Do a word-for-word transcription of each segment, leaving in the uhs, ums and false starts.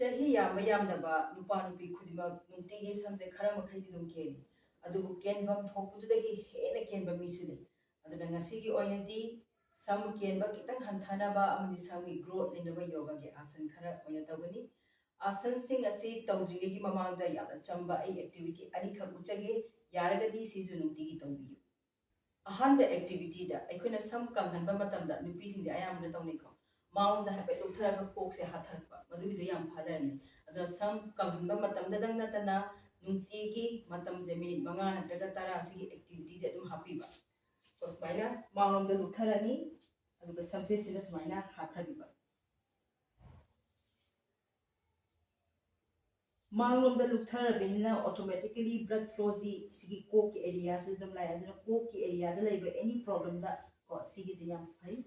ꯆꯍꯤ ꯌꯥꯝꯕ ꯌꯥꯝꯗꯕ ꯅꯨꯄꯥ ꯅꯨꯄꯤ ꯈꯨꯗꯤꯡꯃꯛ ꯅꯨꯡꯇꯤꯒꯤ ꯁꯝꯁꯦ ꯈꯔ ꯃꯈꯩꯗꯤ ꯑꯗꯨꯝ ꯀꯦꯜꯂꯤ꯫ ꯑꯗꯨꯕꯨ ꯀꯦꯟꯐꯝ ꯊꯣꯛꯄꯗꯨꯗꯒꯤ ꯍꯦꯟꯅ ꯀꯦꯟꯕ ꯃꯤꯁꯨ ꯂꯩ꯫ ꯑꯗꯨꯅ ꯉꯁꯤꯒꯤ ꯑꯣꯏꯅꯗꯤ ꯁꯝ ꯀꯦꯟꯕ ꯈꯤꯇꯪ ꯍꯟꯊꯅꯕ ꯑꯃꯗꯤ ꯁꯝꯒꯤ ꯒ꯭ꯔꯣꯠ ꯂꯩꯅꯕ ꯌꯣꯒꯥꯒꯤ ꯑꯥꯁꯟ ꯈꯔ ꯑꯣꯏꯅ ꯇꯧꯒꯅꯤ꯫ ꯑꯥꯁꯟꯁꯤꯡ ꯑꯁꯤ ꯇꯧꯗ꯭ꯔꯤꯉꯩꯒꯤ ꯃꯃꯥꯡꯗ ꯌꯥꯝꯅ ꯆꯝꯕ ꯑꯩ ꯑꯦꯛꯇꯤꯚꯤꯇꯤ ꯑꯅꯤꯈꯛ ꯎꯠꯆꯒꯦ꯫ ꯌꯥꯔꯒꯗꯤ ꯁꯤꯁꯨ ꯅꯨꯡꯇꯤꯒꯤ ꯇꯧꯕꯤꯌꯨ꯫ ꯑꯍꯥꯟꯕ ꯑꯦꯛꯇꯤꯚꯤꯇꯤꯗ ꯑꯩꯈꯣꯏꯅ ꯁꯝ ꯀꯪꯍꯟꯕ ꯃꯇꯝꯗ ꯅꯨꯄꯤꯁꯤꯡꯗꯤ ꯑꯌꯥꯝꯕꯅ ꯇꯧꯅꯩꯀꯣ, ꯃꯥꯡꯂꯣꯝꯗ ꯍꯥꯏꯐꯦꯠ ꯂꯨꯞꯊꯔꯒ ꯀꯣꯛꯁꯦ ꯍꯥꯊꯔꯛꯄ, ꯃꯗꯨꯒꯤꯗꯣ ꯌꯥꯝ ꯐ ꯂꯩꯔꯝꯃꯦ꯫ ꯑꯗꯨꯅ ꯁꯝ ꯀꯪꯍꯟꯕ ꯃꯇꯝꯗꯗꯪ ꯅꯠꯇꯅ ꯅꯨꯡꯇꯤꯒꯤ ꯃꯇꯝꯁꯦ ꯃꯤꯅꯤꯠ ꯃꯉꯥ ꯅꯠꯇ꯭ꯔꯒ ꯇꯔꯥ ꯁꯤꯒꯤ ꯑꯦꯛꯇꯤꯚꯤꯇꯤꯁꯦ ꯑꯗꯨꯝ ꯍꯥꯞꯄꯤꯕ꯫ ꯀꯣ ꯁꯨꯃꯥꯏꯅ ꯃꯥꯡꯂꯣꯝꯗ ꯂꯨꯞꯊꯔꯅꯤ, ꯑꯗꯨꯒ ꯁꯝꯁꯦꯠꯁꯤꯅ ꯁꯨꯃꯥꯏꯅ ꯍꯥꯊꯕꯤꯕ꯫ ꯃꯥꯡꯂꯣꯝꯗ ꯂꯨꯞꯊꯔꯕꯅꯤꯅ ꯑꯣꯇꯣꯃꯦꯇꯤꯀꯦꯂꯤ ꯕ꯭ꯂꯗ ꯐ꯭ꯂꯣꯁꯤ ꯁꯤꯒꯤ ꯀꯣꯛꯀꯤ ꯑꯦꯔꯤꯌꯥꯁꯤꯗ ꯑꯗꯨꯝ ꯂꯥꯛꯑꯦ꯫ ꯑꯗꯨꯅ ꯀꯣꯛꯀꯤ ꯑꯦꯔꯤꯌꯥꯗ ꯂꯩꯕ ꯑꯦꯅꯤ ꯄ꯭ꯔꯣꯕ꯭ꯂꯦꯝꯗ ꯀꯣ ꯁꯤꯒꯤꯁꯦ ꯌꯥꯝ ꯐꯩ꯫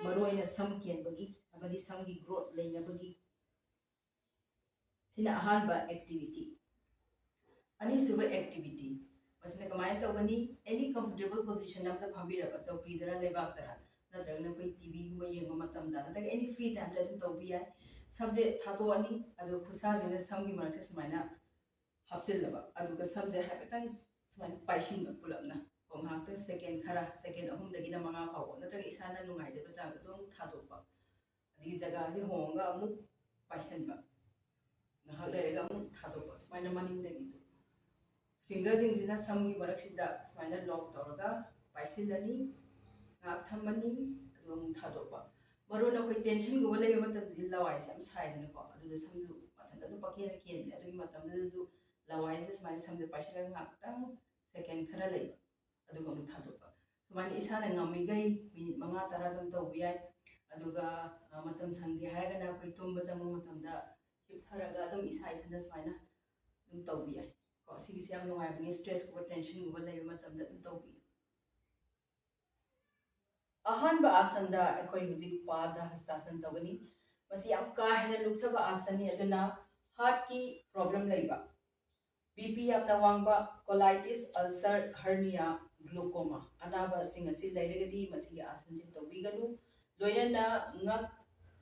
ꯃꯔꯨ ꯑꯣꯏꯅ ꯁꯝ ꯀꯦꯟꯕꯒꯤ ꯑꯃꯗꯤ ꯁꯝꯒꯤ ꯒ꯭ꯔꯣꯠ ꯂꯩꯅꯕꯒꯤ꯫ ꯁꯤꯅ ꯑꯍꯥꯟꯕ ꯑꯦꯛꯇꯤꯚꯤꯇꯤ꯫ ꯑꯅꯤꯁꯨꯕ ꯑꯦꯛꯇꯤꯚꯤꯇꯤ, ꯃꯁꯤꯅ ꯀꯃꯥꯏꯅ ꯇꯧꯒꯅꯤ? ꯑꯦꯅꯤ ꯀꯝꯐꯣꯔꯇꯦꯕꯜ ꯄꯣꯖꯤꯁꯟ ꯑꯃꯗ ꯐꯝꯕꯤꯔꯕ, ꯆꯧꯀ꯭ꯔꯤꯗꯔ ꯂꯩꯕꯥꯛꯇꯔ, ꯅꯠꯇ꯭ꯔꯒꯅ ꯑꯩꯈꯣꯏ ꯇꯤꯚꯤꯒꯨꯝꯕ ꯌꯦꯡꯕ ꯃꯇꯝꯗ, ꯅꯠꯇ꯭ꯔꯒ ꯑꯦꯅꯤ ꯐ꯭ꯔꯤ ꯇꯥꯏꯝꯗ ꯑꯗꯨꯝ ꯇꯧꯕ ꯌꯥꯏ꯫ ꯁꯝꯁꯦ ꯊꯥꯗꯣꯛꯑꯅꯤ, ꯑꯗꯨꯒ ꯈꯨꯠꯁꯥꯁꯤꯅ ꯁꯝꯒꯤ ꯃꯔꯛꯇ ꯁꯨꯃꯥꯏꯅ ꯍꯥꯞꯆꯤꯜꯂꯕ, ꯑꯗꯨꯒ ꯁꯝꯁꯦ ꯍꯥꯏꯐꯦꯠꯇꯪ ꯁꯨꯃꯥꯏꯅ ꯄꯥꯏꯁꯤꯟꯕ ꯄꯨꯂꯞꯅ꯫ ꯀꯣ ꯉꯥꯏꯍꯥꯛꯇꯪ ꯁꯦꯀꯦꯟ ꯈꯔ, ꯁꯦꯀꯦꯟ ꯑꯍꯨꯝꯗꯒꯤꯅ ꯃꯉꯥ ꯐꯥꯎꯕ, ꯅꯠꯇ꯭ꯔꯒ ꯏꯁꯥꯅ ꯅꯨꯡꯉꯥꯏꯖꯕ ꯆꯥꯡꯗ ꯑꯗꯨꯝ ꯊꯥꯗꯣꯛꯄ꯫ ꯑꯗꯒꯤ ꯖꯒꯥꯁꯦ ꯍꯣꯡꯉꯒ ꯑꯃꯨꯛ ꯄꯥꯏꯁꯤꯟꯕ, ꯉꯥꯏꯍꯥꯛ ꯂꯩꯔꯒ ꯑꯃꯨꯛ ꯊꯥꯗꯣꯛꯄ꯫ ꯁꯨꯃꯥꯏꯅ ꯃꯅꯤꯡꯗꯒꯤꯁꯨ ꯐꯤꯡꯒꯔꯁꯤꯡꯁꯤꯅ ꯁꯝꯒꯤ ꯃꯔꯛꯁꯤꯗ ꯁꯨꯃꯥꯏꯅ ꯂꯣꯛ ꯇꯧꯔꯒ ꯄꯥꯏꯁꯤꯜꯂꯅꯤ, ꯉꯥꯏꯍꯥꯛ ꯊꯝꯃꯅꯤ, ꯑꯗꯨꯒ ꯑꯃꯨꯛ ꯊꯥꯗꯣꯛꯄ꯫ ꯃꯔꯨ ꯑꯣꯏꯅ ꯑꯩꯈꯣꯏ ꯇꯦꯟꯁꯟꯒꯨꯝꯕ ꯂꯩꯕ ꯃꯇꯝꯗꯗꯤ ꯂꯋꯥꯏꯁꯦ ꯌꯥꯝ ꯁꯥꯏꯗꯅꯀꯣ, ꯑꯗꯨꯗ ꯁꯝꯁꯨ ꯃꯊꯟꯇ ꯑꯗꯨꯝ ꯄꯪꯀꯦꯟꯗ ꯀꯦꯟꯕꯅꯦ꯫ ꯑꯗꯨꯒꯤ ꯃꯇꯝꯗꯨꯗꯁꯨ ꯂꯋꯥꯏꯁꯦ ꯁꯨꯃꯥꯏꯅ ꯁꯝꯁꯦ ꯄꯥꯏꯁꯤꯜꯂꯒ ꯉꯥꯏꯍꯥꯛꯇꯪ ꯁꯦꯀꯦꯟ ꯈꯔ ꯂꯩꯕ, ꯑꯗꯨꯒ ꯑꯃꯨꯛ ꯊꯥꯗꯣꯛꯄ꯫ ꯁꯨꯃꯥꯏꯅ ꯏꯁꯥꯅ ꯉꯝꯃꯤꯈꯩ ꯃꯤꯅꯤꯠ ꯃꯉꯥ ꯇꯔꯥ ꯑꯗꯨꯝ ꯇꯧꯕ ꯌꯥꯏ꯫ ꯑꯗꯨꯒ ꯑ, ꯃꯇꯝ ꯁꯪꯗꯦ ꯍꯥꯏꯔꯒꯅ ꯑꯩꯈꯣꯏ ꯇꯨꯝꯕ ꯆꯪꯕ ꯃꯇꯝꯗ ꯍꯤꯞꯊꯔꯒ ꯑꯗꯨꯝ ꯏꯁꯥ ꯏꯊꯟꯗ ꯁꯨꯃꯥꯏꯅ ꯑꯗꯨꯝ ꯇꯧꯕ ꯌꯥꯏ꯫ ꯀꯣ ꯁꯤꯒꯤꯁꯦ ꯌꯥꯝ ꯅꯨꯡꯉꯥꯏꯕꯅꯤ, ꯁ꯭ꯇ꯭ꯔꯦꯁꯀꯨꯝꯕ ꯇꯦꯟꯁꯟꯒꯨꯝꯕ ꯂꯩꯕ ꯃꯇꯝꯗ ꯑꯗꯨꯝ ꯇꯧꯕꯤꯌꯨ꯫ ꯑꯍꯥꯟꯕ ꯑꯥꯁꯟꯗ ꯑꯩꯈꯣꯏ ꯍꯧꯖꯤꯛ ꯄꯥꯗ ꯍꯁꯇꯥꯁꯟ ꯇꯧꯒꯅꯤ꯫ ꯃꯁꯤ ꯌꯥꯝ ꯀꯥ ꯍꯦꯟꯅ ꯂꯨꯞꯊꯕ ꯑꯥꯁꯟꯅꯤ, ꯑꯗꯨꯅ ꯍꯥꯔꯠꯀꯤ ꯄ꯭ꯔꯣꯕ꯭ꯂꯦꯝ ꯂꯩꯕ, ꯕꯤ ꯄꯤ ꯌꯥꯝꯅ ꯋꯥꯡꯕ, ꯀꯣꯂꯥꯏꯇꯤꯁ, ꯑꯜꯁꯔ, ꯍꯔꯅꯤꯌꯥ, ꯒ꯭ꯂꯨꯀꯣꯃꯥ ꯑꯅꯥꯕꯁꯤꯡ ꯑꯁꯤ ꯂꯩꯔꯒꯗꯤ ꯃꯁꯤꯒꯤ ꯑꯥꯁꯟꯁꯤ ꯇꯧꯕꯤꯒꯅꯨ꯫ ꯂꯣꯏꯅꯅ ꯉꯛ,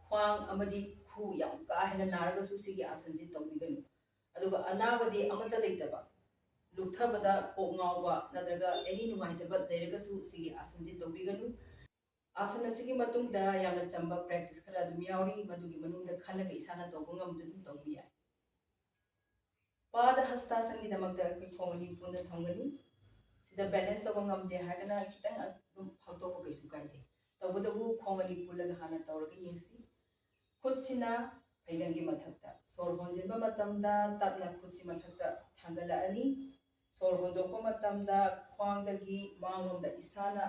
ꯈ꯭ꯋꯥꯡ ꯑꯃꯗꯤ ꯈꯨ ꯌꯥꯝ ꯀꯥ ꯍꯦꯟꯅ ꯅꯥꯔꯒꯁꯨ ꯁꯤꯒꯤ ꯑꯥꯁꯟꯁꯤ ꯇꯧꯕꯤꯒꯅꯨ꯫ ꯑꯗꯨꯒ ꯑꯅꯥꯕꯗꯤ ꯑꯃꯠꯇ ꯂꯩꯇꯕ, ꯂꯨꯞꯊꯕꯗ ꯀꯣꯛ ꯉꯥꯎꯕ ꯅꯠꯇ꯭ꯔꯒ ꯑꯦꯅꯤ ꯅꯨꯡꯉꯥꯏꯇꯕ ꯂꯩꯔꯒꯁꯨ ꯁꯤꯒꯤ ꯑꯥꯁꯟꯁꯤ ꯇꯧꯕꯤꯒꯅꯨ꯫ ꯑꯥꯁꯟ ꯑꯁꯤꯒꯤ ꯃꯇꯨꯡꯗ ꯌꯥꯝꯅ ꯆꯝꯕ ꯄ꯭ꯔꯦꯛꯇꯤꯁ ꯈꯔ ꯑꯗꯨꯝ ꯌꯥꯎꯔꯤ, ꯃꯗꯨꯒꯤ ꯃꯅꯨꯡꯗ ꯈꯜꯂꯒ ꯏꯁꯥꯅ ꯇꯧꯕ ꯉꯝꯕꯗꯨ ꯑꯗꯨꯝ ꯇꯧꯕ ꯌꯥꯏ꯫ ꯄꯥꯗ ꯍꯁꯇꯥꯁꯟꯒꯤꯗꯃꯛꯇ ꯑꯩꯈꯣꯏ ꯈꯣꯡ ꯑꯅꯤ ꯄꯨꯟꯅ ꯊꯝꯒꯅꯤ꯫ ꯁꯤꯗ ꯕꯦꯂꯦꯟꯁ ꯇꯧꯕ ꯉꯝꯗꯦ ꯍꯥꯏꯔꯒꯅ ꯈꯤꯇꯪ ꯑꯗꯨꯝ ꯐꯥꯛꯇꯣꯛꯄ ꯀꯩꯁꯨ ꯀꯥꯏꯗꯦ꯫ ꯇꯧꯕꯇꯕꯨ ꯈꯣꯡ ꯑꯅꯤ ꯄꯨꯜꯂꯒ ꯍꯥꯟꯅ ꯇꯧꯔꯒ ꯌꯦꯡꯁꯤ꯫ ꯈꯨꯠꯁꯤꯅ ꯐꯩꯒꯟꯒꯤ ꯃꯊꯛꯇ꯫ ꯁꯣꯔ ꯍꯣꯟꯖꯤꯟꯕ ꯃꯇꯝꯗ ꯇꯞꯅ ꯈꯨꯠꯁꯤ ꯃꯊꯛꯇ ꯊꯥꯡꯒꯠꯂꯛꯑꯅꯤ꯫ ꯁꯣꯔ ꯍꯣꯟꯗꯣꯛꯄ ꯃꯇꯝꯗ ꯈ꯭ꯋꯥꯡꯗꯒꯤ ꯃꯥꯡꯂꯣꯝꯗ ꯏꯁꯥꯅ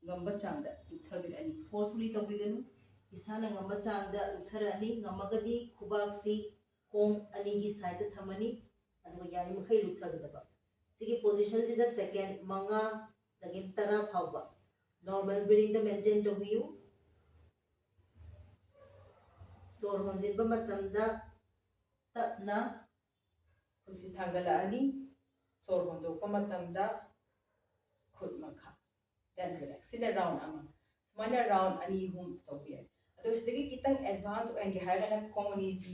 ꯉꯝꯕ ꯆꯥꯡꯗ ꯂꯨꯞꯊꯕꯤꯔꯛꯑꯅꯤ꯫ ꯐꯣꯔꯁꯐꯨꯂꯤ ꯇꯧꯕꯤꯒꯅꯨ꯫ ꯏꯁꯥꯅ ꯉꯝꯕ ꯆꯥꯡꯗ ꯂꯨꯞꯊꯔꯛꯑꯅꯤ꯫ ꯉꯝꯃꯒꯗꯤ ꯈꯨꯕꯥꯛꯁꯤ ꯈꯣꯡ ꯑꯅꯤꯒꯤ ꯁꯥꯏꯗꯇ ꯊꯝꯃꯅꯤ꯫ ꯑꯗꯨꯒ ꯌꯥꯔꯤꯃꯈꯩ ꯂꯨꯞꯊꯒꯗꯕ꯫ ꯁꯤꯒꯤ ꯄꯣꯖꯤꯁꯟꯁꯤꯗ ꯁꯦꯀꯦꯟ ꯃꯉꯥꯗꯒꯤ ꯇꯔꯥ ꯐꯥꯎꯕ ꯅꯣꯔꯃꯦꯜ ꯕ꯭ꯔꯤꯗꯤꯡꯗ ꯃꯦꯟꯇꯦꯟ ꯇꯧꯕꯤꯌꯨ꯫ ꯁꯣꯔ ꯍꯣꯟꯖꯤꯟꯕ ꯃꯇꯝꯗ ꯇꯞꯅ ꯈꯨꯠꯁꯤ ꯊꯥꯡꯒꯠꯂꯛꯑꯅꯤ꯫ ꯁꯣꯔ ꯍꯣꯟꯗꯣꯛꯄ ꯃꯇꯝꯗ ꯈꯨꯠ ꯃꯈꯥ꯫ Then relax꯫ ꯁꯤꯅ ꯔꯥꯎꯟ ꯑꯃ꯫ ꯁꯨꯃꯥꯏꯅ ꯔꯥꯎꯟ ꯑꯅꯤ ꯑꯍꯨꯝ ꯇꯧꯕ ꯌꯥꯏ꯫ ꯑꯗꯣ ꯁꯤꯗꯒꯤ ꯈꯤꯇꯪ ꯑꯦꯗꯚꯥꯟꯁ ꯑꯣꯏꯍꯟꯒꯦ ꯍꯥꯏꯔꯒꯅ ꯈꯣꯡ ꯑꯅꯤꯁꯤ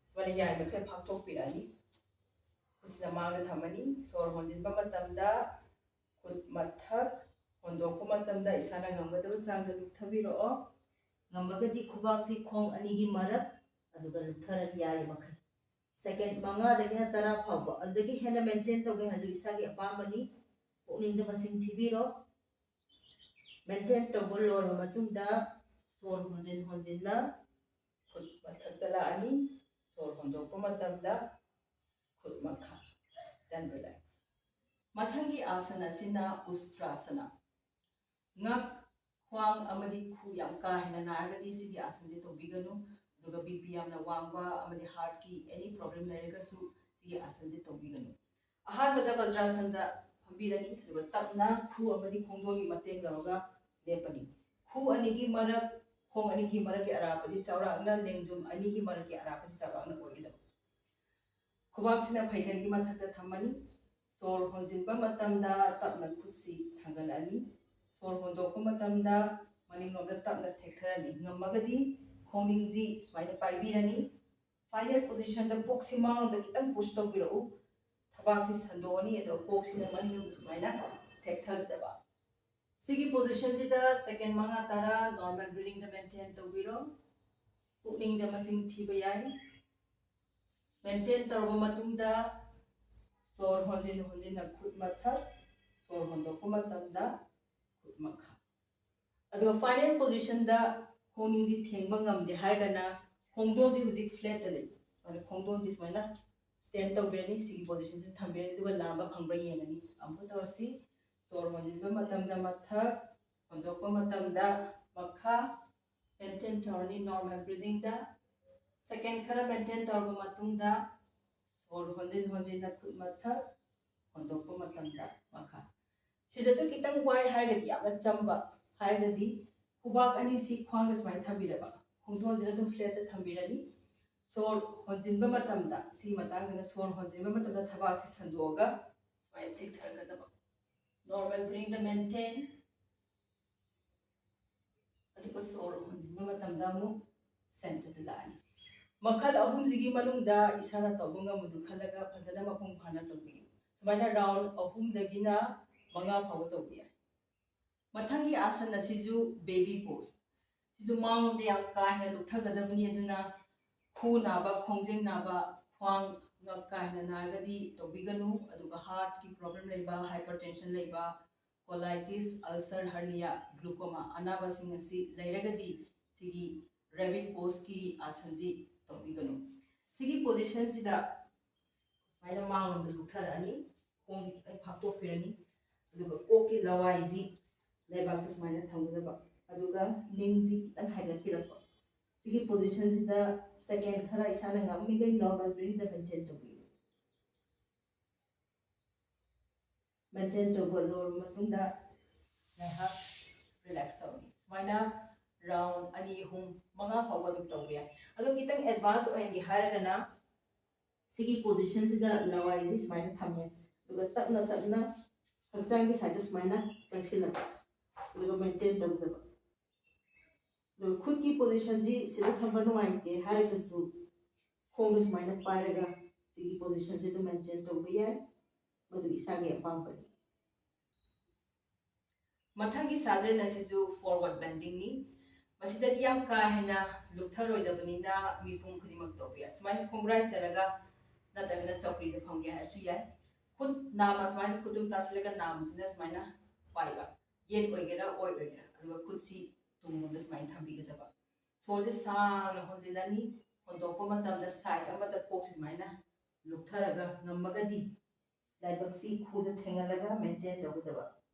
ꯁꯨꯃꯥꯏꯅ ꯌꯥꯔꯤꯃꯈꯩ ꯐꯥꯛꯊꯣꯛꯄꯤꯔꯛꯑꯅꯤ꯫ ꯈꯨꯠꯁꯤꯅ ꯃꯥꯡꯗ ꯊꯝꯃꯅꯤ꯫ ꯁꯣꯔ ꯍꯣꯟꯖꯤꯟꯕ ꯃꯇꯝꯗ ꯈꯨꯠ ꯃꯊꯛ, ꯍꯣꯟꯗꯣꯛꯄ ꯃꯇꯝꯗ ꯏꯁꯥꯅ ꯉꯝꯒꯗꯕ ꯆꯥꯡꯗ ꯂꯨꯞꯊꯕꯤꯔꯛꯑꯣ꯫ ꯉꯝꯃꯒꯗꯤ ꯈꯨꯕꯥꯛꯁꯤ ꯈꯣꯡ ꯑꯅꯤꯒꯤ ꯃꯔꯛ, ꯑꯗꯨꯒ ꯂꯨꯞꯊꯔꯅꯤ ꯌꯥꯔꯤꯃꯈꯩ꯫ ꯁꯦꯀꯦꯟ ꯃꯉꯥꯗꯒꯤꯅ ꯇꯔꯥ ꯐꯥꯎꯕ, ꯑꯗꯨꯗꯒꯤ ꯍꯦꯟꯅ ꯃꯦꯟꯇꯦꯟ ꯇꯧꯒꯦ ꯍꯥꯏꯔꯁꯨ ꯏꯁꯥꯒꯤ ꯑꯄꯥꯝꯕꯅꯤ, ꯄꯨꯛꯅꯤꯡꯗ ꯃꯁꯤꯡ ꯊꯤꯕꯤꯔꯣ꯫ ꯃꯦꯟꯇꯦꯟ ꯇꯧꯕ ꯂꯣꯏꯔꯕ ꯃꯇꯨꯡꯗ ꯁꯣꯔ ꯍꯣꯟꯖꯤꯟ ꯍꯣꯟꯖꯤꯟꯅ ꯈꯨꯠ ꯃꯊꯛꯇ ꯂꯥꯛꯑꯅꯤ꯫ ꯁꯣꯔ ꯍꯣꯟꯗꯣꯛꯄ ꯃꯇꯝꯗ ꯈꯨꯠ ꯃꯈꯥ꯫ Then relax꯫ ꯃꯊꯪꯒꯤ ꯑꯥꯁꯟ ꯑꯁꯤꯅ ꯎꯁꯇ꯭ꯔꯥꯁꯅ꯫ ꯉꯛ, ꯈ꯭ꯋꯥꯡ ꯑꯃꯗꯤ ꯈꯨ ꯌꯥꯝ ꯀꯥ ꯍꯦꯟꯅ ꯅꯥꯔꯒꯗꯤ ꯁꯤꯒꯤ ꯑꯥꯁꯟꯁꯦ ꯇꯧꯕꯤꯒꯅꯨ꯫ ꯑꯗꯨꯒ ꯕꯤ ꯄꯤ ꯌꯥꯝꯅ ꯋꯥꯡꯕ ꯑꯃꯗꯤ ꯍꯥꯔꯠꯀꯤ ꯑꯦꯅꯤ ꯄ꯭ꯔꯣꯕ꯭ꯂꯦꯝ ꯂꯩꯔꯒꯁꯨ ꯁꯤꯒꯤ ꯑꯥꯁꯟꯁꯦ ꯇꯧꯕꯤꯒꯅꯨ꯫ ꯑꯍꯥꯟꯕꯗ ꯕꯖ꯭ꯔꯥꯁꯟꯗ ꯐꯝꯕꯤꯔꯅꯤ, ꯑꯗꯨꯒ ꯇꯞꯅ ꯈꯨ ꯑꯃꯗꯤ ꯈꯣꯡꯗꯣꯟꯒꯤ ꯃꯇꯦꯡ ꯂꯧꯔꯒ ꯂꯦꯞꯄꯅꯤ꯫ ꯈꯨ ꯑꯅꯤꯒꯤ ꯃꯔꯛ, ꯈꯣꯡ ꯑꯅꯤꯒꯤ ꯃꯔꯛꯀꯤ ꯑꯔꯥꯞꯄꯁꯤ ꯆꯥꯎꯔꯥꯛꯅ ꯂꯦꯡꯖꯨꯝ ꯑꯅꯤꯒꯤ ꯃꯔꯛꯀꯤ ꯑꯔꯥꯞꯄꯁꯤ ꯆꯥꯎꯔꯥꯛꯅ ꯑꯣꯏꯒꯗꯕ꯫ ꯈꯨꯕꯥꯛꯁꯤꯅ ꯐꯩꯒꯟꯒꯤ ꯃꯊꯛꯇ ꯊꯝꯃꯅꯤ꯫ ꯁꯣꯔ ꯍꯣꯟꯖꯤꯟꯕ ꯃꯇꯝꯗ ꯇꯞꯅ ꯈꯨꯠꯁꯤ ꯊꯥꯡꯒꯠꯂꯛꯑꯅꯤ꯫ ꯁꯣꯔ ꯍꯣꯟꯗꯣꯛꯄ ꯃꯇꯝꯗ ꯃꯅꯤꯡꯂꯣꯝꯗ ꯇꯞꯅ ꯊꯦꯛꯊꯔꯅꯤ꯫ ꯉꯝꯃꯒꯗꯤ ꯈꯣꯡꯅꯤꯡꯁꯤ ꯁꯨꯃꯥꯏꯅ ꯄꯥꯏꯕꯤꯔꯅꯤ꯫ Final positionꯗ ꯄꯨꯛꯁꯤ ꯃꯥꯡꯂꯣꯝꯗ ꯈꯤꯇꯪ push ꯇꯧꯕꯤꯔꯛꯎ꯫ ꯊꯕꯥꯛꯁꯤ ꯁꯟꯗꯣꯛꯑꯅꯤ, ꯑꯗꯨꯒ ꯀꯣꯛꯁꯤꯅ ꯃꯅꯤꯡꯂꯣꯝꯗ ꯁꯨꯃꯥꯏꯅ ꯊꯦꯛꯊꯒꯗꯕ꯫ ꯁꯤꯒꯤ positionꯁꯤꯗ second ꯃꯉꯥ ꯇꯔꯥ normal breathingꯗ maintain ꯇꯧꯕꯤꯔꯣ꯫ ꯄꯨꯛꯅꯤꯡꯗ ꯃꯁꯤꯡ ꯊꯤꯕ ꯌꯥꯏ꯫ Maintain ꯇꯧꯔꯕ ꯃꯇꯨꯡꯗ ꯁꯣꯔ ꯍꯣꯟꯖꯤꯟ ꯍꯣꯟꯖꯤꯟꯅ ꯈꯨꯠ ꯃꯊꯛ, ꯁꯣꯔ ꯍꯣꯟꯗꯣꯛꯄ ꯃꯇꯝꯗ ꯈꯨꯠ ꯃꯈꯥ꯫ ꯑꯗꯨꯒ final positionꯗ ꯈꯣꯡꯅꯤꯡꯗꯤ ꯊꯦꯡꯕ ꯉꯝꯗꯦ ꯍꯥꯏꯔꯒꯅ ꯈꯣꯡꯗꯣꯟꯁꯤ ꯍꯧꯖꯤꯛ flatꯇ ꯂꯩ꯫ ꯑꯗꯨꯅ ꯈꯣꯡꯗꯣꯟꯁꯤ ꯁꯨꯃꯥꯏꯅ stand ꯇꯧꯕꯤꯔꯅꯤ, ꯁꯤꯒꯤ positionꯁꯤ ꯊꯝꯕꯤꯔꯅꯤ, ꯑꯗꯨꯒ ꯂꯥꯝꯕ ꯐꯪꯕ꯭ꯔꯥ ꯌꯦꯡꯉꯅꯤ꯫ ꯑꯃꯨꯛ ꯇꯧꯔꯁꯤ꯫ ꯁꯣꯔ ꯍꯣꯟꯖꯤꯟꯕ ꯃꯇꯝꯗ ꯃꯊꯛ, ꯍꯣꯟꯗꯣꯛꯄ ꯃꯇꯝꯗ ꯃꯈꯥ꯫ Maintain ꯇꯧꯔꯅꯤ normal breathingꯗ꯫ Second ꯈꯔ maintain ꯇꯧꯔꯕ ꯃꯇꯨꯡꯗ ꯁꯣꯔ ꯍꯣꯟꯖꯤꯟ ꯍꯣꯟꯖꯤꯟꯅ ꯈꯨꯠ ꯃꯊꯛ, ꯍꯣꯟꯗꯣꯛꯄ ꯃꯇꯝꯗ ꯃꯈꯥ꯫ ꯁꯤꯗꯁꯨ ꯈꯤꯇꯪ ꯋꯥꯏ ꯍꯥꯏꯔꯒꯗꯤ, ꯌꯥꯝꯅ ꯆꯝꯕ ꯍꯥꯏꯔꯒꯗꯤ, ꯈꯨꯕꯥꯛ ꯑꯅꯤꯁꯤ ꯈ꯭ꯋꯥꯡꯗ ꯁꯨꯃꯥꯏꯅ ꯊꯝꯕꯤꯔꯕ, ꯈꯣꯡꯗꯣꯟꯁꯤꯅ ꯑꯗꯨꯝ flatꯇ ꯊꯝꯕꯤꯔꯅꯤ꯫ ꯁꯣꯔ ꯍꯣꯟꯖꯤꯟꯕ ꯃꯇꯝꯗ, ꯁꯤꯒꯤ ꯃꯇꯥꯡꯗꯅ ꯁꯣꯔ ꯍꯣꯟꯖꯤꯟꯕ ꯃꯇꯝꯗ ꯊꯕꯥꯛꯁꯤ ꯁꯟꯗꯣꯛꯑꯒ ꯁꯨꯃꯥꯏꯅ ꯊꯦꯛꯊꯔꯛꯀꯗꯕ꯫ Normal breathingꯗ maintain꯫ ꯑꯗꯨꯒ ꯁꯣꯔ ꯍꯣꯟꯖꯤꯟꯕ ꯃꯇꯝꯗ ꯑꯃꯨꯛ centreꯗ ꯂꯥꯛꯑꯅꯤ꯫ ꯃꯈꯜ ꯑꯍꯨꯝꯁꯤꯒꯤ ꯃꯅꯨꯡꯗ ꯏꯁꯥꯅ ꯇꯧꯕ ꯉꯝꯕꯗꯨ ꯈꯜꯂꯒ ꯐꯖꯅ ꯃꯄꯨꯡ ꯐꯥꯅ ꯇꯧꯕꯤꯌꯨ꯫ ꯁꯨꯃꯥꯏꯅ round ꯑꯍꯨꯝꯗꯒꯤꯅ ꯃꯉꯥ ꯐꯥꯎꯕ ꯇꯧꯕ ꯌꯥꯏ꯫ ꯃꯊꯪꯒꯤ ꯑꯥꯁꯟ ꯑꯁꯤꯁꯨ baby pose꯫ ꯁꯤꯁꯨ ꯃꯥꯡꯂꯣꯝꯗ ꯌꯥꯝ ꯀꯥ ꯍꯦꯟꯅ ꯂꯨꯞꯊꯒꯗꯕꯅꯤ, ꯑꯗꯨꯅ ꯈꯨ ꯅꯥꯕ, ꯈꯣꯡꯖꯦꯡ ꯅꯥꯕ, ꯈ꯭ꯋꯥꯡ ꯉꯛ ꯀꯥ ꯍꯦꯟꯅ ꯅꯥꯔꯒꯗꯤ ꯇꯧꯕꯤꯒꯅꯨ꯫ ꯑꯗꯨꯒ heartꯀꯤ problem ꯂꯩꯕ, hypertension ꯂꯩꯕ, colitis, ulcer, hernia, glaucoma ꯑꯅꯥꯕꯁꯤꯡ ꯑꯁꯤ ꯂꯩꯔꯒꯗꯤ ꯁꯤꯒꯤ rabbit poseꯀꯤ ꯑꯥꯁꯟꯁꯤ ꯇꯧꯕꯤꯒꯅꯨ꯫ ꯁꯤꯒꯤ positionꯁꯤꯗ ꯁꯨꯃꯥꯏꯅ ꯃꯥꯡꯂꯣꯝꯗ ꯂꯨꯞꯊꯔꯛꯑꯅꯤ, ꯈꯣꯡꯁꯤ ꯈꯤꯇꯪ ꯐꯥꯛꯇꯣꯛꯄꯤꯔꯅꯤ, ꯑꯗꯨꯒ ꯀꯣꯛꯀꯤ ꯂꯋꯥꯏꯁꯤ ꯂꯩꯕꯥꯛꯇ ꯁꯨꯃꯥꯏꯅ ꯊꯝꯒꯗꯕ, ꯑꯗꯨꯒ ꯅꯤꯡꯁꯤ ꯈꯤꯇꯪ ꯍꯥꯏꯒꯠꯄꯤꯔꯛꯄ꯫ ꯁꯤꯒꯤ positionꯁꯤꯗ second ꯈꯔ ꯏꯁꯥꯅ ꯉꯝꯃꯤꯈꯩ normal breathingꯗ maintain ꯇꯧꯕꯤꯌꯨ꯫ Maintain ꯇꯧꯕ ꯂꯣꯏꯔꯕ ꯃꯇꯨꯡꯗ ꯉꯥꯏꯍꯥꯛ relax ꯇꯧꯅꯤ꯫ ꯁꯨꯃꯥꯏꯅ round ꯑꯅꯤ, ꯑꯍꯨꯝ, ꯃꯉꯥ ꯐꯥꯎꯕ ꯑꯗꯨꯝ ꯇꯧꯕ ꯌꯥꯏ꯫ ꯑꯗꯣ ꯈꯤꯇꯪ advance ꯑꯣꯏꯍꯟꯒꯦ ꯍꯥꯏꯔꯒꯅ ꯁꯤꯒꯤ positionꯁꯤꯗ ꯂꯋꯥꯏꯁꯤ ꯁꯨꯃꯥꯏꯅ ꯊꯝꯃꯦ, ꯑꯗꯨꯒ ꯇꯞꯅ ꯇꯞꯅ ꯍꯛꯆꯥꯡꯒꯤ sideꯇ ꯁꯨꯃꯥꯏꯅ ꯆꯪꯁꯤꯜꯂꯛꯄ, ꯑꯗꯨꯒ maintain ꯇꯧꯗꯕ꯫ ꯑꯗꯣ ꯈꯨꯠꯀꯤ ꯄꯣꯖꯤꯁꯟꯁꯤ ꯁꯤꯗ ꯊꯝꯕ ꯅꯨꯡꯉꯥꯏꯇꯦ ꯍꯥꯏꯔꯒꯁꯨ, ꯈꯣꯡꯗꯣ ꯁꯨꯃꯥꯏꯅ ꯄꯥꯏꯔꯒ ꯁꯤꯒꯤ ꯄꯣꯖꯤꯁꯟꯁꯤ ꯑꯗꯨꯝ ꯃꯦꯟꯇꯦꯟ ꯇꯧꯕ ꯌꯥꯏ꯫ ꯃꯗꯨ ꯏꯁꯥꯒꯤ ꯑꯄꯥꯝꯕꯅꯤ꯫ ꯃꯊꯪꯒꯤ ꯁꯥꯖꯦꯜ ꯑꯁꯤꯁꯨ ꯐꯣꯔꯋꯥꯔꯗ ꯕꯦꯟꯗꯤꯡꯅꯤ꯫ ꯃꯁꯤꯗꯗꯤ ꯌꯥꯝ ꯀꯥ ꯍꯦꯟꯅ ꯂꯨꯞꯊꯔꯣꯏꯗꯕꯅꯤꯅ ꯃꯤꯄꯨꯝ ꯈꯨꯗꯤꯡꯃꯛ ꯇꯧꯕ ꯌꯥꯏ꯫ ꯁꯨꯃꯥꯏꯅ ꯈꯣꯡꯒ꯭ꯔꯥꯏ ꯆꯠꯂꯒ ꯅꯠꯇ꯭ꯔꯒꯅ ꯆꯧꯀ꯭ꯔꯤꯗ ꯐꯝꯒꯦ ꯍꯥꯏꯔꯁꯨ ꯌꯥꯏ꯫ ꯈꯨꯠ ꯅꯥꯝꯃ ꯁꯨꯃꯥꯏꯅ ꯈꯨꯠꯇꯨꯝ ꯇꯥꯁꯤꯜꯂꯒ ꯅꯥꯝꯃꯁꯤꯅ ꯁꯨꯃꯥꯏꯅ ꯄꯥꯏꯕ, ꯌꯦꯠ ꯑꯣꯏꯒꯦꯔꯥ ꯑꯣꯏ ꯑꯣꯏꯒꯦꯔꯥ, ꯑꯗꯨꯒ ꯈꯨꯠꯁꯤ ꯇꯨꯡꯂꯣꯝꯗ ꯁꯨꯃꯥꯏꯅ ꯊꯝꯕꯤꯒꯗꯕ꯫ ꯁꯣꯔꯁꯦ ꯁꯥꯡꯅ ꯍꯣꯟꯖꯤꯜꯂꯅꯤ꯫ ꯍꯣꯟꯗꯣꯛꯄ ꯃꯇꯝꯗ ꯁꯥꯏꯠ ꯑꯃꯗ ꯀꯣꯛꯁꯤ ꯁꯨꯃꯥꯏꯅ ꯂꯨꯞꯊꯔꯒ, ꯉꯝꯃꯒꯗꯤ ꯂꯥꯏꯕꯛꯁꯤ ꯈꯨꯗ ꯊꯦꯡꯍꯜꯂꯒ ꯃꯦꯟꯇꯦꯟ ꯇꯧꯒꯗꯕ,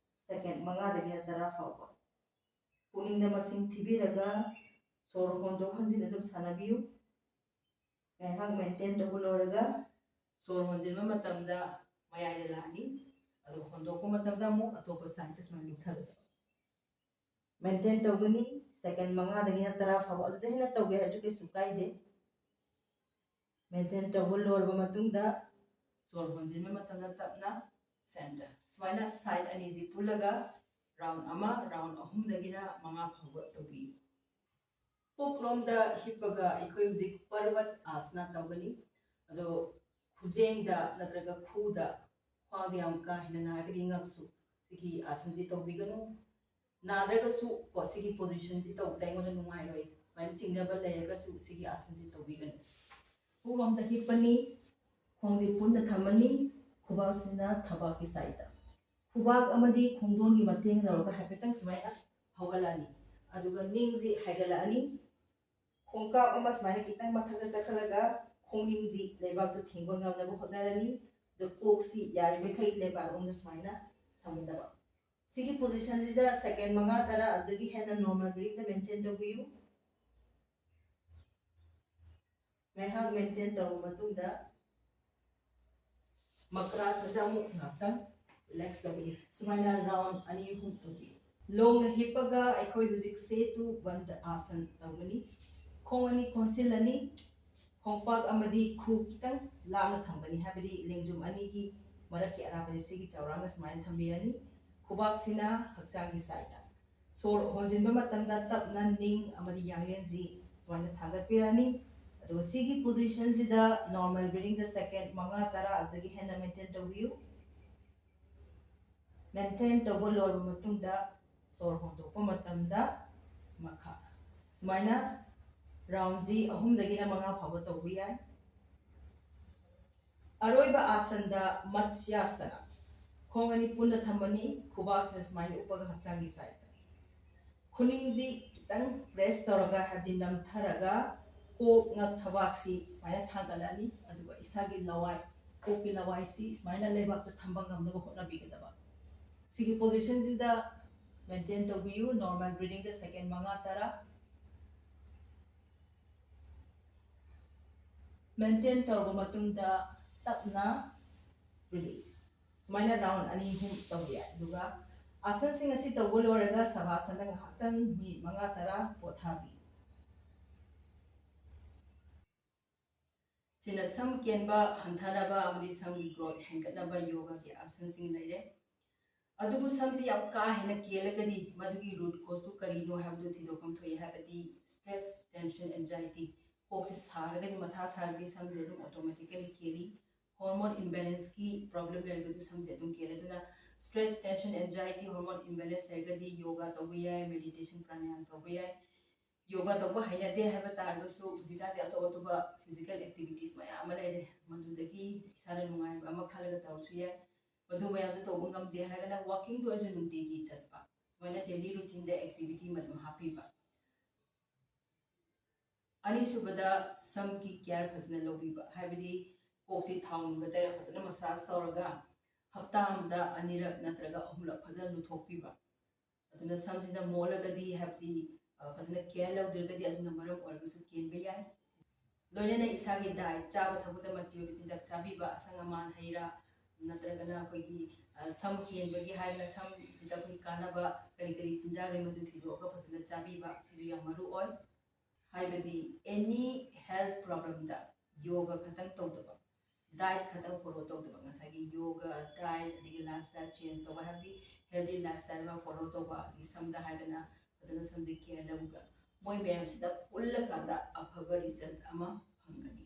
ꯁꯦꯀꯦꯟ ꯃꯉꯥꯗꯒꯤꯅ ꯇꯔꯥ ꯐꯥꯎꯕ꯫ ꯄꯨꯛꯅꯤꯡꯗ ꯃꯁꯤꯡ ꯊꯤꯕꯤꯔꯒ ꯁꯣꯔ ꯍꯣꯟꯗꯣꯛ ꯍꯣꯟꯖꯤꯟ ꯑꯗꯨꯝ ꯁꯥꯟꯅꯕꯤꯌꯨ꯫ ꯉꯥꯏꯍꯥꯛ ꯃꯦꯟꯇꯦꯟ ꯇꯧꯕ ꯂꯣꯏꯔꯒ ꯁꯣꯔ ꯍꯣꯟꯖꯤꯟꯕ ꯃꯇꯝꯗ ꯃꯌꯥꯏꯗ ꯂꯥꯛꯑꯅꯤ, ꯑꯗꯨꯒ ꯍꯣꯟꯗꯣꯛꯄ ꯃꯇꯝꯗ ꯑꯃꯨꯛ ꯑꯇꯣꯞꯄ ꯁꯥꯏꯠꯇ ꯁꯨꯃꯥꯏꯅ ꯂꯨꯞꯊꯒꯗꯕ꯫ ꯃꯦꯟꯇꯦꯟ ꯇꯧꯒꯅꯤ꯫ ꯁꯦꯀꯦꯟ ꯃꯉꯥꯗꯒꯤꯅ ꯇꯔꯥ ꯐꯥꯎꯕ, ꯑꯗꯨꯗ ꯍꯦꯟꯅ ꯇꯧꯒꯦ ꯍꯥꯏꯔꯁꯨ ꯀꯩꯁꯨ ꯀꯥꯏꯗꯦ꯫ ꯃꯦꯟꯇꯦꯟ ꯇꯧꯕ ꯂꯣꯏꯔꯕ ꯃꯇꯨꯡꯗ ꯁꯣꯔ ꯍꯣꯟꯖꯤꯟꯕ ꯃꯇꯝꯗ ꯇꯞꯅ ꯁꯦꯟꯇꯔ, ꯁꯨꯃꯥꯏꯅ ꯁꯥꯏꯠ ꯑꯅꯤꯁꯤ ꯄꯨꯜꯂꯒ ꯔꯥꯎꯟ ꯑꯃ, ꯔꯥꯎꯟ ꯑꯍꯨꯝꯗꯒꯤꯅ ꯃꯉꯥ ꯐꯥꯎꯕ ꯇꯧꯕꯤꯌꯨ꯫ ꯄꯨꯛꯂꯣꯝꯗ ꯍꯤꯞꯄꯒ ꯑꯩꯈꯣꯏ ꯍꯧꯖꯤꯛ ꯄꯔꯕꯠ ꯑꯥꯁꯅ ꯇꯧꯒꯅꯤ꯫ ꯑꯗꯣ ꯈꯨꯖꯦꯡꯗ ꯅꯠꯇ꯭ꯔꯒ ꯈꯨꯗ, ꯈ꯭ꯋꯥꯡꯗ ꯌꯥꯝ ꯀꯥ ꯍꯦꯟꯅ ꯅꯥꯔꯒꯗꯤ ꯉꯛꯁꯨ ꯁꯤꯒꯤ ꯑꯥꯁꯟꯁꯤ ꯇꯧꯕꯤꯒꯅꯨ꯫ ꯅꯥꯗ꯭ꯔꯒꯁꯨ ꯀꯣ, ꯁꯤꯒꯤ ꯄꯣꯖꯤꯁꯟꯁꯤ ꯇꯧꯕꯗ ꯑꯩꯉꯣꯟꯗ ꯅꯨꯡꯉꯥꯏꯔꯣꯏ, ꯁꯨꯃꯥꯏꯅ ꯆꯤꯡꯅꯕ ꯂꯩꯔꯒꯁꯨ ꯁꯤꯒꯤ ꯑꯥꯁꯟꯁꯤ ꯇꯧꯕꯤꯒꯅꯨ꯫ ꯄꯨꯛꯂꯣꯝꯗ ꯍꯤꯞꯄꯅꯤ, ꯈꯣꯡꯗꯤ ꯄꯨꯟꯅ ꯊꯝꯃꯅꯤ, ꯈꯨꯕꯥꯛꯁꯤꯅ ꯊꯕꯥꯛꯀꯤ ꯁꯥꯏꯗꯇ꯫ ꯈꯨꯕꯥꯛ ꯑꯃꯗꯤ ꯈꯣꯡꯗꯣꯟꯒꯤ ꯃꯇꯦꯡ ꯂꯧꯔꯒ ꯍꯥꯏꯐꯦꯠꯇꯪ ꯁꯨꯃꯥꯏꯅ ꯍꯧꯒꯠꯂꯛꯑꯅꯤ꯫ ꯑꯗꯨꯒ ꯅꯤꯡꯁꯤ ꯍꯥꯏꯒꯠꯂꯛꯑꯅꯤ꯫ ꯈꯣꯡꯀꯥꯞ ꯑꯃ ꯁꯨꯃꯥꯏꯅ ꯈꯤꯇꯪ ꯃꯊꯛꯇ ꯆꯠꯈꯠꯂꯒ ꯈꯣꯡꯅꯤꯡꯁꯤ ꯂꯩꯕꯥꯛꯇ ꯊꯦꯡꯕ ꯉꯝꯅꯕ ꯍꯣꯠꯅꯔꯅꯤ꯫ ꯑꯗꯨ ꯀꯣꯛꯁꯤ ꯌꯥꯔꯤꯃꯈꯩ ꯂꯩꯕꯥꯛꯂꯣꯝꯗ ꯁꯨꯃꯥꯏꯅ ꯊꯝꯒꯗꯕ꯫ ꯁꯤꯒꯤ ꯄꯣꯖꯤꯁꯟꯁꯤꯗ ꯁꯦꯀꯦꯟ ꯃꯉꯥ ꯇꯔꯥ ꯑꯗꯨꯗꯒꯤ ꯍꯦꯟꯅ ꯅꯣꯔꯃꯦꯜ ꯕ꯭ꯔꯤꯗ ꯃꯦꯟꯇꯦꯟ ꯇꯧꯕꯤꯌꯨ꯫ ꯉꯥꯏꯍꯥꯛ ꯃꯦꯟꯇꯦꯟ ꯇꯧꯔꯕ ꯃꯇꯨꯡꯗ ꯃꯀ꯭ꯔꯥꯁꯤꯗ ꯑꯃꯨꯛ ꯉꯥꯛꯇꯪ ꯔꯤꯂꯦꯛꯁ ꯇꯧꯕꯤꯌꯨ꯫ ꯁꯨꯃꯥꯏꯅ ꯔꯥꯎꯟ ꯑꯅꯤ ꯑꯍꯨꯝ ꯇꯧꯕꯤꯌꯨ꯫ ꯂꯣꯡꯅ ꯍꯤꯞꯄꯒ ꯑꯩꯈꯣꯏ ꯍꯧꯖꯤꯛ ꯁꯦꯇꯨ ꯕꯟꯗ ꯑꯥꯁꯟ ꯇꯧꯒꯅꯤ꯫ ꯈꯣꯡ ꯑꯅꯤ ꯀꯣꯟꯁꯤꯜꯂꯅꯤ꯫ ꯈꯣꯡꯄꯥꯛ ꯑꯃꯗꯤ ꯈꯨ ꯈꯤꯇꯪ ꯂꯥꯞꯅ ꯊꯝꯒꯅꯤ, ꯍꯥꯏꯕꯗꯤ ꯂꯦꯡꯖꯨꯝ ꯑꯅꯤꯒꯤ ꯃꯔꯛꯀꯤ ꯑꯔꯥꯞꯄꯁꯦ ꯁꯤꯒꯤ ꯆꯥꯎꯔꯥꯛꯅ ꯁꯨꯃꯥꯏꯅ ꯊꯝꯕꯤꯔꯅꯤ꯫ ꯈꯨꯕꯥꯛꯁꯤꯅ ꯍꯛꯆꯥꯡꯒꯤ ꯁꯥꯏꯗꯇ꯫ ꯁꯣꯔ ꯍꯣꯟꯖꯤꯟꯕ ꯃꯇꯝꯗ ꯇꯞꯅ ꯅꯤꯡ ꯑꯃꯗꯤ ꯌꯥꯡꯂꯦꯟꯁꯤ ꯁꯨꯃꯥꯏꯅ ꯊꯥꯡꯒꯠꯄꯤꯔꯛꯑꯅꯤ꯫ ꯑꯗꯨꯒ ꯁꯤꯒꯤ ꯄꯣꯖꯤꯁꯟꯁꯤꯗ ꯅꯣꯔꯃꯦꯜ ꯕ꯭ꯔꯤꯗꯤꯡꯗ ꯁꯦꯀꯦꯟ ꯃꯉꯥ ꯇꯔꯥ ꯑꯗꯨꯗꯒꯤ ꯍꯦꯟꯅ ꯃꯦꯟꯇꯦꯟ ꯇꯧꯕꯤꯌꯨ꯫ ꯃꯦꯟꯇꯦꯟ ꯇꯧꯕ ꯂꯣꯏꯔꯕ ꯃꯇꯨꯡꯗ ꯁꯣꯔ ꯍꯣꯟꯗꯣꯛꯄ ꯃꯇꯝꯗ ꯃꯈꯥ ꯁꯨꯃꯥꯏꯅ ꯔꯥꯎꯟꯁꯤ ꯑꯍꯨꯝꯗꯒꯤꯅ ꯃꯉꯥ ꯐꯥꯎꯕ ꯇꯧꯕ ꯌꯥꯏ꯫ ꯑꯔꯣꯏꯕ ꯑꯥꯁꯟꯗ ꯃꯠꯁ꯭ꯌꯥꯁꯅ, ꯈꯣꯡ ꯑꯅꯤ ꯄꯨꯟꯅ ꯊꯝꯃꯅꯤ, ꯈꯨꯕꯥꯛꯁꯤꯅ ꯁꯨꯃꯥꯏꯅ ꯎꯞꯄꯒ ꯍꯛꯆꯥꯡꯒꯤ ꯁꯥꯏꯗ ꯈꯨꯅꯤꯡꯁꯤ ꯈꯤꯇꯪ ꯄ꯭ꯔꯦꯁ ꯇꯧꯔꯒ, ꯍꯥꯏꯕꯗꯤ ꯅꯝꯊꯔꯒ, ꯀꯣꯛ ꯉꯛ ꯊꯕꯥꯛꯁꯤ ꯁꯨꯃꯥꯏꯅ ꯊꯥꯡꯒꯠꯂꯅꯤ꯫ ꯑꯗꯨꯒ ꯏꯁꯥꯒꯤ ꯂꯋꯥꯏ, ꯀꯣꯛꯀꯤ ꯂꯋꯥꯏꯁꯤ ꯁꯨꯃꯥꯏꯅ ꯂꯩꯕꯥꯛꯇ ꯊꯝꯕ ꯉꯝꯅꯕ ꯍꯣꯠꯅꯕꯤꯒꯗꯕ꯫ ꯁꯤꯒꯤ ꯄꯣꯖꯤꯁꯟꯁꯤꯗ ꯃꯦꯟꯇꯦꯟ ꯇꯧꯕꯤꯌꯨ, ꯅꯣꯔꯃꯦꯜ ꯕ꯭ꯔꯤꯗꯤꯡꯗ ꯁꯦꯀꯦꯟ ꯃꯉꯥ ꯇꯔꯥ꯫ ꯃꯦꯟꯇꯦꯟ ꯇꯧꯔꯕ ꯃꯇꯨꯡꯗ ꯇꯞꯅ ꯔꯤꯂꯤꯁ꯫ ꯁꯨꯃꯥꯏꯅ ꯔꯥꯎꯟ ꯑꯅꯤ ꯑꯍꯨꯝ ꯇꯧꯕ ꯌꯥꯏ꯫ ꯑꯗꯨꯒ ꯑꯥꯁꯟꯁꯤꯡ ꯑꯁꯤ ꯇꯧꯕ ꯂꯣꯏꯔꯒ ꯁꯚꯥꯁꯟꯗ ꯉꯥꯏꯍꯥꯛꯇꯪ ꯃꯤꯅꯤꯠ ꯃꯉꯥ ꯇꯔꯥ ꯄꯣꯊꯥꯕꯤꯌꯨ꯫ ꯁꯤꯅ ꯁꯝ ꯀꯦꯟꯕ ꯍꯟꯊꯅꯕ ꯑꯃꯗꯤ ꯁꯝꯒꯤ ꯒ꯭ꯔꯣꯠ ꯍꯦꯟꯒꯠꯅꯕ ꯌꯣꯒꯥꯒꯤ ꯑꯥꯁꯟꯁꯤꯡ ꯂꯩꯔꯦ꯫ ꯑꯗꯨꯕꯨ ꯁꯝꯁꯤ ꯌꯥꯝ ꯀꯥ ꯍꯦꯟꯅ ꯀꯦꯜꯂꯒꯗꯤ ꯃꯗꯨꯒꯤ ꯔꯨꯠ ꯀꯣꯁꯇꯨ ꯀꯔꯤꯅꯣ ꯍꯥꯏꯕꯗꯨ ꯊꯤꯗꯣꯛꯐꯝ ꯊꯣꯛꯏ, ꯍꯥꯏꯕꯗꯤ ꯁ꯭ꯇ꯭ꯔꯦꯁ, ꯇꯦꯟꯁꯟ, ꯑꯦꯟꯖꯥꯏꯇꯤ, ꯀꯣꯛꯁꯦ ꯁꯥꯔꯒꯗꯤ, ꯃꯊꯥ ꯁꯥꯔꯒꯗꯤ ꯁꯝꯁꯦ ꯑꯗꯨꯝ ꯑꯣꯇꯣꯃꯦꯇꯤꯀꯦꯂꯤ ꯀꯦꯜꯂꯤ꯫ ꯍꯣꯔꯃꯣꯟ ꯏꯝꯕꯦꯂꯦꯟꯁꯀꯤ ꯄ꯭ꯔꯣꯕ꯭ꯂꯦꯝ ꯂꯩꯔꯒꯁꯨ ꯁꯝꯁꯦ ꯑꯗꯨꯝ ꯀꯦꯜꯂꯦ꯫ ꯑꯗꯨꯅ stress, tension, anxiety, hormone imbalance ꯂꯩꯔꯒꯗꯤ ꯌꯣꯒꯥ ꯇꯧꯕ ꯌꯥꯏ, ꯃꯦꯗꯤꯇꯦꯁꯟ, ꯄ꯭ꯔꯥꯅꯥꯌꯥꯝ ꯇꯧꯕ ꯌꯥꯏ꯫ ꯌꯣꯒꯥ ꯇꯧꯕ ꯍꯩꯅꯗꯦ ꯍꯥꯏꯕ ꯇꯥꯔꯒꯁꯨ ꯍꯧꯖꯤꯛꯀꯥꯟꯗꯤ ꯑꯇꯣꯞ ꯑꯇꯣꯞꯄ ꯐꯤꯖꯤꯀꯦꯜ ꯑꯦꯛꯇꯤꯚꯤꯇꯤꯁ ꯃꯌꯥꯝ ꯑꯃ ꯂꯩꯔꯦ, ꯃꯗꯨꯗꯒꯤ ꯏꯁꯥꯅ ꯅꯨꯡꯉꯥꯏꯕ ꯑꯃ ꯈꯜꯂꯒ ꯇꯧꯔꯁꯨ ꯌꯥꯏ꯫ ꯃꯗꯨ ꯃꯌꯥꯝꯗꯨ ꯇꯧꯕ ꯉꯝꯗꯦ ꯍꯥꯏꯔꯒꯅ ꯋꯥꯀꯤꯡꯗ ꯑꯣꯏꯔꯁꯨ ꯅꯨꯡꯇꯤꯒꯤ ꯆꯠꯄ, ꯁꯨꯃꯥꯏꯅ ꯗꯦꯂꯤ ꯔꯨꯇꯤꯟꯗ ꯑꯦꯛꯇꯤꯚꯤꯇꯤ ꯑꯃ ꯑꯗꯨꯝ ꯍꯥꯞꯄꯤꯕ꯫ ꯑꯅꯤꯁꯨꯕꯗ, ꯁꯝꯒꯤ ꯀꯦꯌꯔ ꯐꯖꯅ ꯂꯧꯕꯤꯕ, ꯍꯥꯏꯕꯗꯤ ꯀꯣꯛꯁꯤ ꯊꯥꯎ ꯅꯨꯡꯒ ꯇꯩꯔꯒ ꯐꯖꯅ ꯃꯁꯥꯖ ꯇꯧꯔꯒ ꯍꯞꯇꯥ ꯑꯃꯗ ꯑꯅꯤꯔꯛ ꯅꯠꯇ꯭ꯔꯒ ꯑꯍꯨꯝꯂꯛ ꯐꯖꯅ ꯂꯨꯊꯣꯛꯄꯤꯕ꯫ ꯑꯗꯨꯅ ꯁꯝꯁꯤꯅ ꯃꯣꯠꯂꯒꯗꯤ, ꯍꯥꯏꯕꯗꯤ, ꯑ, ꯐꯖꯅ ꯀꯦꯌꯔ ꯂꯧꯗ꯭ꯔꯒꯗꯤ ꯑꯗꯨꯅ ꯃꯔꯝ ꯑꯣꯏꯔꯒꯁꯨ ꯀꯦꯟꯕ ꯌꯥꯏ꯫ ꯂꯣꯏꯅꯅ ꯏꯁꯥꯒꯤ ꯗꯥꯏꯠ, ꯆꯥꯕ ꯊꯛꯄꯗ ꯃꯆꯤ ꯑꯣꯏꯕ ꯆꯤꯟꯖꯥꯛ ꯆꯥꯕꯤꯕ, ꯑꯁꯪ ꯑꯃꯥꯟ, ꯍꯩ ꯔꯥ, ꯅꯠꯇ꯭ꯔꯒꯅ ꯑꯩꯈꯣꯏꯒꯤ, ꯑ, ꯁꯝ ꯀꯦꯟꯕꯒꯤ ꯍꯥꯏꯗꯅ ꯁꯝꯁꯤꯗ ꯑꯩꯈꯣꯏ ꯀꯥꯟꯅꯕ ꯀꯔꯤ ꯀꯔꯤ ꯆꯤꯟꯖꯥꯛ ꯂꯩ, ꯃꯗꯨ ꯊꯤꯗꯣꯛꯑꯒ ꯐꯖꯅ ꯆꯥꯕꯤꯕ, ꯁꯤꯁꯨ ꯌꯥꯝ ꯃꯔꯨ ꯑꯣꯏ꯫ ꯍꯥꯏꯕꯗꯤ ꯑꯦꯅꯤ ꯍꯦꯜꯊ ꯄ꯭ꯔꯣꯕ꯭ꯂꯦꯝꯗ ꯌꯣꯒ ꯈꯛꯇꯪ ꯇꯧꯗꯕ, ꯗꯥꯏꯠ ꯈꯛꯇꯪ ꯐꯣꯂꯣ ꯇꯧꯗꯕ, ꯉꯁꯥꯏꯒꯤ ꯌꯣꯒ, ꯗꯥꯏꯠ, ꯑꯗꯒꯤ ꯂꯥꯏꯐ ꯁ꯭ꯇꯥꯏꯜ ꯆꯦꯟꯖ ꯇꯧꯕ, ꯍꯥꯏꯕꯗꯤ ꯍꯦꯜꯗꯤ ꯂꯥꯏꯐ ꯁ꯭ꯇꯥꯏꯜ ꯑꯃ ꯐꯣꯂꯣ ꯇꯧꯕ, ꯑꯗꯒꯤ ꯁꯝꯗ ꯍꯥꯏꯔꯒꯅ ꯐꯖꯅ ꯁꯝꯁꯦ ꯀꯦꯌꯔ ꯂꯧꯕ, ꯃꯣꯏ ꯃꯌꯥꯝꯁꯤꯗ ꯄꯨꯜꯂꯀꯥꯟꯗ ꯑꯐꯕ ꯔꯤꯖꯜꯠ ꯑꯃ ꯐꯪꯒꯅꯤ꯫